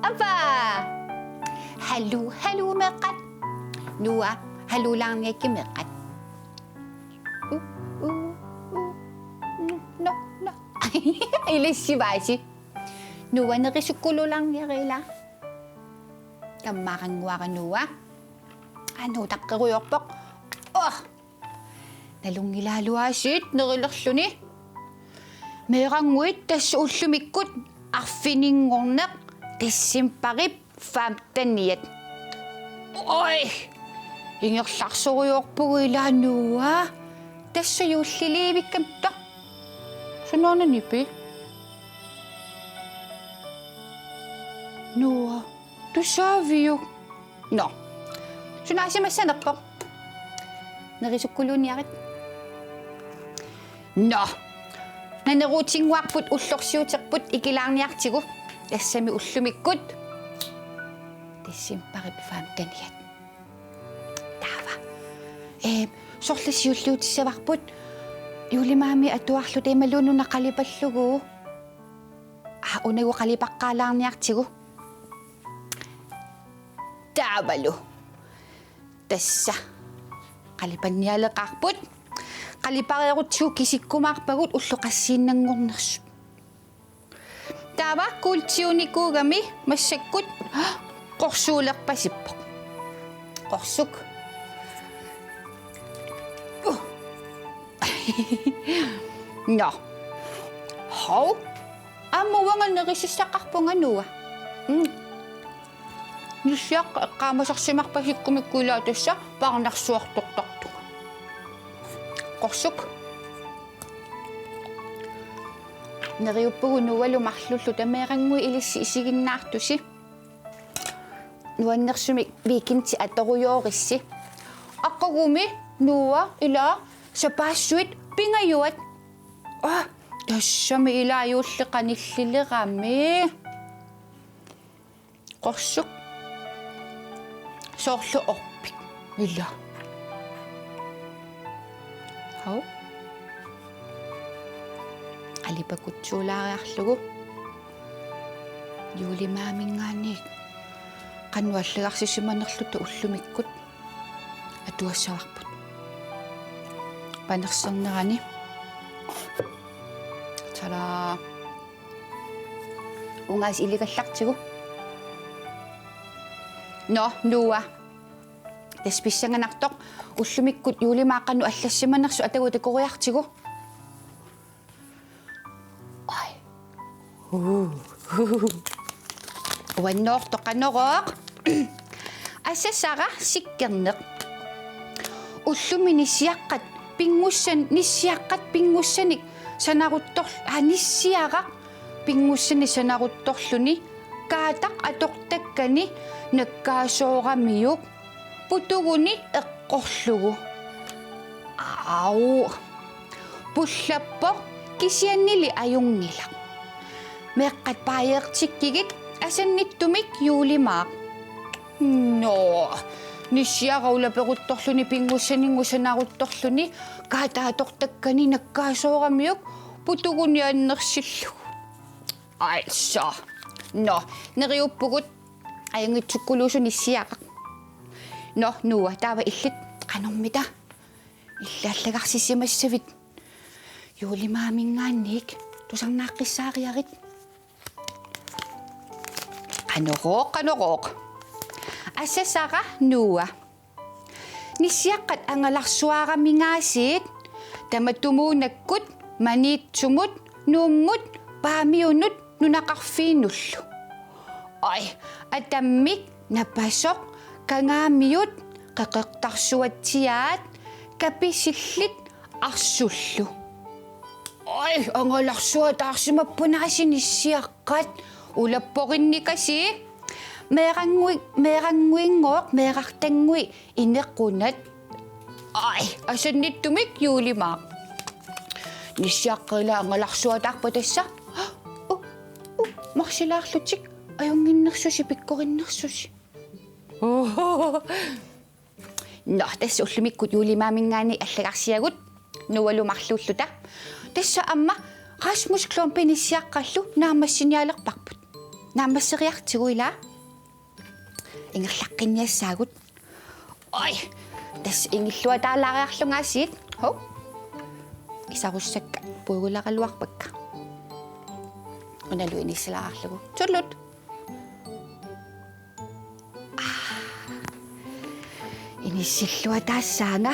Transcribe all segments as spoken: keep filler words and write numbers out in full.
Ava! Haluu, haluu meeqqat. Noah, haluulaarniakkit meeqqat. U, u, u. No, no, no. Ilissivaasi. Noah, nerisikkululaarniarila. Kammaarannguara Noah. Anu taqqerujoorpoq. Oh! Nalunngilaaluaasiit nerilerluni. Meerannguit tassa ullumikkut arfininngorneq decembarip femteniat. Oj! Ingerlarsorujoorpugut ilaa Noah. Tassa juulliliivikkami ta. Sunaana nipi? Noah. Tusaaviuk? Nå. Sunaasimassanerpoq. Nerisikkuluniarit. Nå. Naneruutinnguarput ullorsiuterput ikilaarniartigu. Tassami ullumikkut. Decembarip femteniat. Taava. Ee, sorleq siulliutissavarput. Juulimaami atuarluta imaluunniit una qalipallugu. Aa, unagu qalipaqqaalaarniartigu. Taavalu. Tassa. Qalipannialeqaarput. Qalipareerutsigu kisikkumaarpagut ullut qassiinnanngornersut. Taava kuultiunikuugami massakkut qorsuulerpasippoq. Qorsuk. Uh. Nå. Hov. Aamma uanga nerisissaqarpunga Noah. Mm. Nissiaqqat eqqaamasarsimarpasikkumikku ilaa tassa paarnarsuartortartunga. Qorsuk. Neriuppugut Noahlu marlullu tameerannguit ilissi isiginnaartusi. Nuannersumik weekendi atorujoorissi. Aqagumi Noah ilaa sapaassuit pingajuat. Ah, tassami ilaa juulli qanillilerami. Qorsuk. Soorlu orpik. Ilaa. Hov. Qalipakutsuulaariarlugu. Juulimaaminngaanniit. Qanoq allagarsisimanerluta ullumikkut. Atuassavarput. Panersernerani. Tada. Ungaasi iligallartigu. Nå, Noah. Tassa pissanganartoq ullumikkut juulimaaq qanoq allassimanersoq atagu takoriartigu. Oj. Uannoortoq qanorooq. Asasara sikkerneq. Ullumi nissiaqqat pinngussan-, nissiaqqat pinngussanik sanaruttor-, aa, nissiaraq pinngussanik sanaruttorluni kaataq atortakkani nakkaasooramiuk putuguni eqqorlugu. Au. Pullappoq kisiannili ajunngilaq. Meeqqat baajeertikkigit asannittumik juulimaaq. Nå. Nissiaraq ulaperuttorluni pinngussaninngussanaruttorluni kaataq atortakkani nakkaasooramiuk putuguni annersillugu. Aalsa. Nå, neriuppugut. Ajunngitsukkuluusut nissiaraq. Nå, Noah, taava illit qanormita? Illit allagarsisimassavit. Juulimaaminngaanniit tusarnaaqqissaariarit. Qanorooq, qanorooq. Asasara Noah. Nissiaqqat angalarsuaramingaasiit tamatumuunakkut Maniitsumut, Nuummut, Paamiunut, nunaqarfiinullu. Oj, atammik, napasoq, kangaamiut, qeqertarsuatsiaat, kapisillit, arsullu. Oj, angalarsuataarsimappungaasiit nissiaqqat, ulapporinnikuusi. Meerannguit, meerannguinngooq, meerartanngui inequnat. Ai, asannittumik juulimaaq. Nissiaqqap ilaa angalarsuataarpoq tassa. Uh, uh, marsilaarlutik, ajunnginnersusi, pikkorinnersusi. Nå, tassa ullumikkut juulimaaminngaanniit allagarsiagut Noahlu marluulluta. Tassa aamma Rasmus Klumpi nissiaqqallu naammassinialerparput. Naammasseriartigu ilaa. Ingerlaqqinniassaagut. Oj, tassa ingilluataalaariarlunga aasiit. Hov. Isarussakka puiguleraluarpakka. Unalu inissilaarullugit. Tullut. Inissilluataassaanga.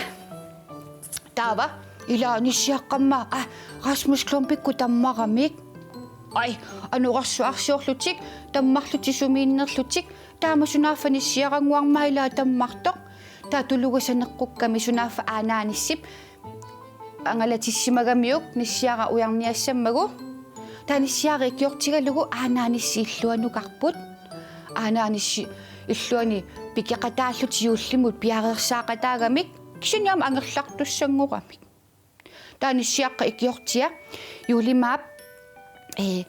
Taava ilaa nissiaqqamma, aa, Rasmus Klumpikkut tammaramik. Ai, anorersuarsiorlutik, tammarlutik sumiinnerlutik, taama sunaaffa nissiarannguarma ilaa tammartoq. Taava tuluga saneqqukkami sunaaffa aanaanissip angalatissimagamiuk nissiara ujarniassammagu. Taava nissiara ikiortigalugu aanaanissi illuanukarput. Aanaanissi illuani pikeqataallutik juullimut piareersaaqataagamik, kisianni aamma angerlartussanngoramik. Taava nissiaqqap ikiortia juulimaap, ee,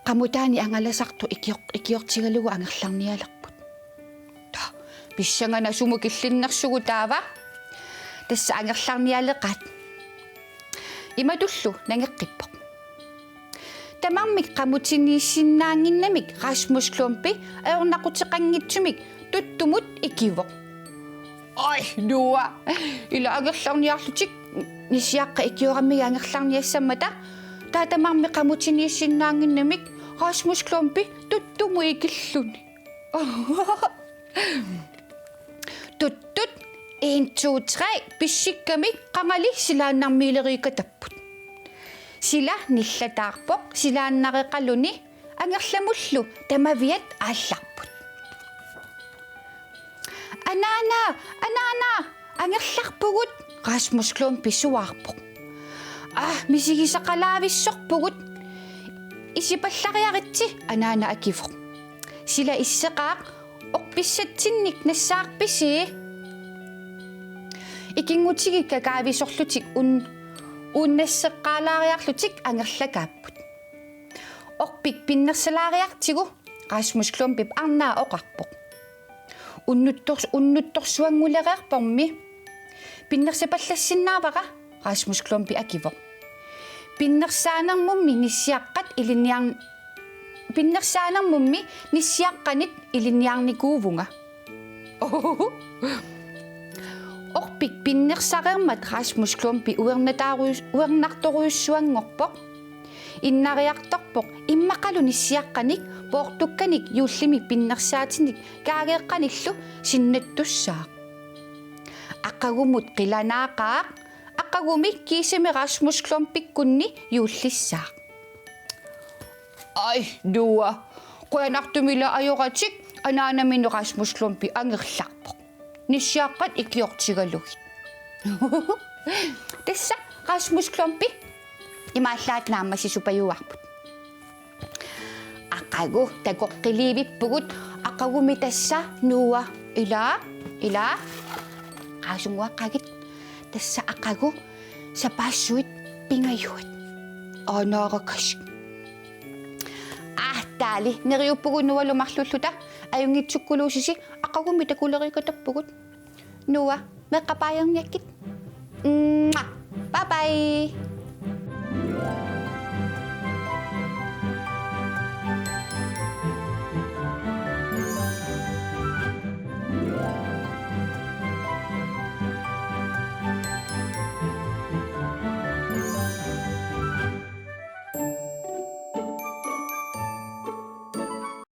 qamutaani angalasartoq ikior-, ikiortigalugu angerlarnialerput. Taava pissanganaq sumut killinnersugut taava. Tassa angerlarnialeqaat. Imatullu nangeqqippoq. Tamarmik qamutiniissinnaannginnamik Rasmus Klumpi ajornaquteqanngitsumik tuttumut ikivoq. Oj, Noah. Ilaa angerlarniarlutik nissiaqqap ikioramigit angerlarniassammata. Taava tamarmik qamutiniissinnaannginnamik Rasmus Klumpi tuttumut ikilluni. Tuttut, en, to, tre, pissikkamik qangali silaannarmiileriikatapput. Sila nillataarpoq silaannareqaluni angerlamullu tamaviat aallarput. Anaana, anaana, angerlarpugut, Rasmus Klumpi suaarpoq. Aa, misigisaqalaavissorpugut. Isipallariaritsi, anaana akivoq. Sila isseqaaq, orpissatsinnik nassaarpisi? Ikinngutigiikka kaavisorlutik un-, uunnaseqqaalaariarlutik angerlakaapput. Orpik pinnersalaariartigu Rasmus Klumpip arnaa oqarpoq. Unnuttor-, unnuttorsuanngulereerpormi. Pinnersapallassinnaavara, Rasmus Klumpi akivoq. Pinnersaanermummi nissiaqqat ilinniarn-, pinnersaanermummi nissiaqqanit ilinniarnikuuvunga. Orpik pinnersareermat Rasmus Klumpi uernataaruis-, uernartorujussuanngorpoq. Innariartorpoq immaqalu nissiaqqanik poortukkanik juullimik pinnersaatinik kaageeqqanillu sinnattussaaq. Aqagumut qilanaaqaaq, aqagumi kiisami Rasmus Klumpikkunni juullissaaq. Ai, Noah. Qujanartumik ilaa ajoratik, anaanaminut Rasmus Klumpi angerlarpoq. Nissiaqqat ikiortigalugit. Tassa Rasmus Klumpi imaallaat naammassisupajuarput. Aqagu takoqqiliivippugut, aqagumi tassa Noah, ilaa, ilaa. Qaasunnguaqqagit, tassa aqagu sapaassuit pingajuat. Aanaarakasik. Aa, taali, neriuppugut Noahlu marluulluta, ajunngitsukkuluusisi, aqagummi takuleriikatappugut. Noah, meeqqat baajerniakkit. Mwah. Bye bye.